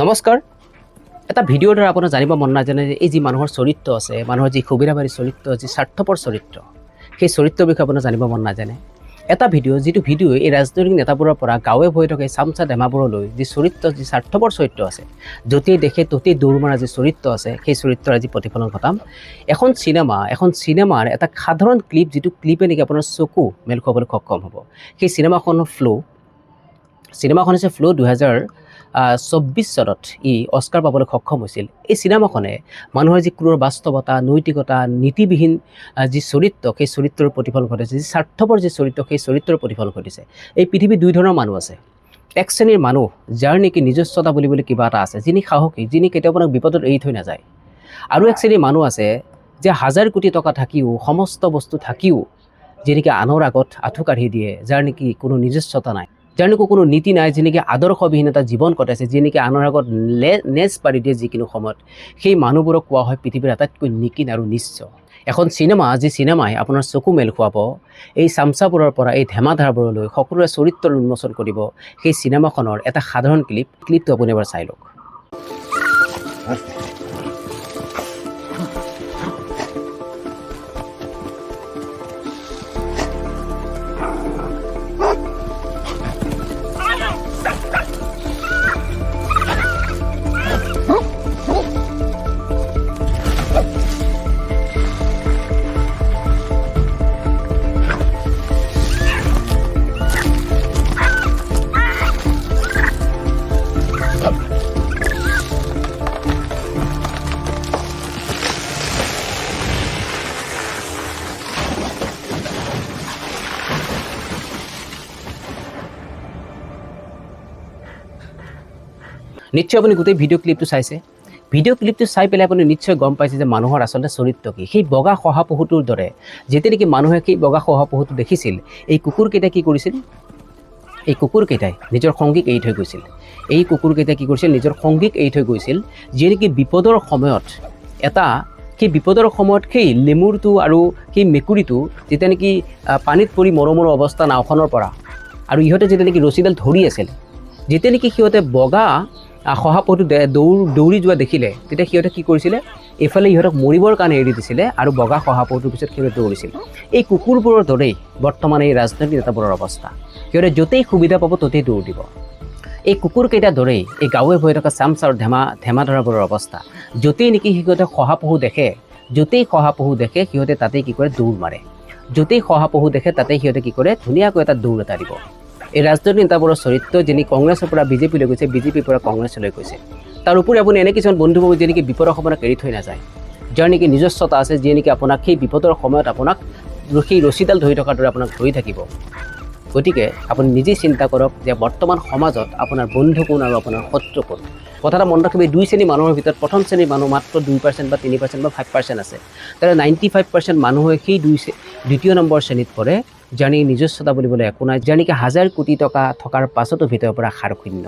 নমস্কাৰ। এটা ভিডিঅ'ৰ দ্বাৰা আপোনাৰ জানিব মন নাজানে যে এই যি মানুহৰ চৰিত্ৰ আছে, মানুহৰ যি সুবিধাবাদী চৰিত্ৰ, যি স্বাৰ্থপৰ চৰিত্ৰ, সেই চৰিত্ৰৰ বিষয়ে আপোনাৰ জানিব মন নাজানে। এটা ভিডিঅ', যিটো ভিডিঅ' এই ৰাজনৈতিক নেতাবোৰৰ পৰা গাঁৱে ভূঞে থকা এই চামচা ধেমাবোৰলৈ যি চৰিত্ৰ, যি স্বাৰ্থপৰ চৰিত্ৰ আছে, য'তেই দেখে ত'তেই দৌৰ মৰা যি চৰিত্ৰ আছে, সেই চৰিত্ৰৰ আজি প্ৰতিফলন ঘটাম। এখন চিনেমাৰ এটা সাধাৰণ ক্লিপ, যিটো ক্লিপে নেকি আপোনাৰ চকু মেল খুৱাবলৈ সক্ষম হ'ব। সেই চিনেমাখনৰ ফ্ল', চিনেমাখন হৈছে ফ্ল'। 2024 চনত ই অস্কাৰ পাবলৈ সক্ষম হৈছিল। এই চিনেমাখনে মানুহৰ যি ক্ৰূৰ বাস্তৱতা, নৈতিকতা, নীতিবিহীন যি চৰিত্ৰ, সেই চৰিত্ৰৰ প্ৰতিফলন ঘটাইছে। যি স্বাৰ্থপৰ যি চৰিত্ৰ, সেই চৰিত্ৰৰ প্ৰতিফলন ঘটিছে। এই পৃথিৱীত দুই ধৰণৰ মানুহ আছে। এক শ্ৰেণীৰ মানুহ, যাৰ নেকি নিজস্বতা বুলিবলৈ কিবা এটা আছে, যিনি সাহসী, যিনি কেতিয়াও আপোনাক বিপদত এৰি থৈ নাযায়। আৰু এক শ্ৰেণীৰ মানুহ আছে যে হাজাৰ কোটি টকা থাকিও, সমস্ত বস্তু থাকিও, যি নেকি আনৰ আগত আঁঠু কাঢ়ি দিয়ে, যাৰ নেকি কোনো নিজস্বতা নাই, যাৰ নেকি কোনো নীতি নাই, যি নেকি আদৰ্শবিহীন এটা জীৱন কটাইছে, যি নেকি আনৰ আগত নেজ পাৰি দিয়ে যিকোনো সময়ত, সেই মানুহবোৰক কোৱা হয় পৃথিৱীৰ আটাইতকৈ নিকিন আৰু নিঃস্ব। এখন চিনেমা, যি চিনেমাই আপোনাৰ চকু মেল খুৱাব, এই চামচাবোৰৰ পৰা এই ধেমাধাৰবোৰলৈ সকলোৰে চৰিত্ৰৰ উন্মোচন কৰিব, সেই চিনেমাখনৰ এটা সাধাৰণ ক্লিপ। ক্লিপটো আপুনি এবাৰ চাই লওক। নিশ্চয় আপুনি গোটেই ভিডিঅ' ক্লিপটো চাইছে। ভিডিঅ' ক্লিপটো চাই পেলাই আপুনি নিশ্চয় গম পাইছে যে মানুহৰ আচলতে চৰিত্ৰ কি। সেই বগা শহাপহুটোৰ দৰে, যেতিয়া নেকি মানুহে সেই বগা শহাপহুটো দেখিছিল, এই কুকুৰকেইটাই কি কৰিছিল? এই কুকুৰকেইটাই নিজৰ সংগীক এৰি থৈ গৈছিল। এই কুকুৰকেইটাই কি কৰিছিল? নিজৰ সংগীক এৰি থৈ গৈছিল, যিয়ে নেকি বিপদৰ সময়ত এটা সেই বিপদৰ সময়ত সেই লেমুৰটো আৰু সেই মেকুৰীটো যেতিয়া নেকি পানীত পৰি মৰো মৰো অৱস্থা নাওখনৰ পৰা, আৰু ইহঁতে যেতিয়া নেকি ৰছীডাল ধৰি আছিল, যেতিয়া নেকি সিহঁতে বগা শহাপহুটো দৌৰি যোৱা দেখিলে, তেতিয়া সিহঁতে কি কৰিছিলে? এইফালে ইহঁতক মৰিবৰ কাৰণে এৰি দিছিলে আৰু বগা শহাপহুটোৰ পিছত সিহঁতে দৌৰিছিল। এই কুকুৰবোৰৰ দৰেই বৰ্তমান এই ৰাজনৈতিক নেতাবোৰৰ অৱস্থা। সিহঁতে য'তেই সুবিধা পাব ত'তেই দৌৰ দিব। এই কুকুৰকেইটাৰ দৰেই এই গাঁৱে ভূঞে থকা চামচা আৰু ধেমাধৰাবোৰৰ অৱস্থা। য'তেই নেকি সিহঁতে শহাপহু দেখে, য'তেই শহাপহু দেখে, সিহঁতে তাতেই কি কৰে? দৌৰ মাৰে। য'তেই শহাপহু দেখে, তাতেই সিহঁতে কি কৰে? ধুনীয়াকৈ এটা দৌৰ এটা দিব। এই ৰাজনৈতিক নেতাবোৰৰ চৰিত্ৰ, যিনি কংগ্ৰেছৰ পৰা বিজেপিলৈ গৈছে, বিজেপিৰ পৰা কংগ্ৰেছলৈ গৈছে। তাৰ উপৰি আপুনি এনে কিছুমান বন্ধু পাব, যি নেকি বিপদৰ সময়ত এৰি থৈ নাযায়, যাৰ নেকি নিজস্বতা আছে, যিয়ে নেকি আপোনাক সেই বিপদৰ সময়ত আপোনাক সেই ৰছীডাল ধৰি থকাৰ দৰে আপোনাক ধৰি থাকিব। গতিকে আপুনি নিজেই চিন্তা কৰক যে বৰ্তমান সমাজত আপোনাৰ বন্ধু কোন আৰু আপোনাৰ শত্ৰু কোন। কথা এটা মনত ৰাখিব, এই দুই শ্ৰেণীৰ মানুহৰ ভিতৰত প্ৰথম শ্ৰেণীৰ মানুহ মাত্ৰ 2% বা 3% বা 5% আছে। তাৰে 95% মানুহে সেই দ্বিতীয় নম্বৰ শ্ৰেণীত পৰে, যাৰ নেকি নিজস্বতা বুলিবলৈ একো নাই, যাৰ নেকি হাজাৰ কোটি টকা থকাৰ পাছতো ভিতৰৰ পৰা সাৰ শূন্য।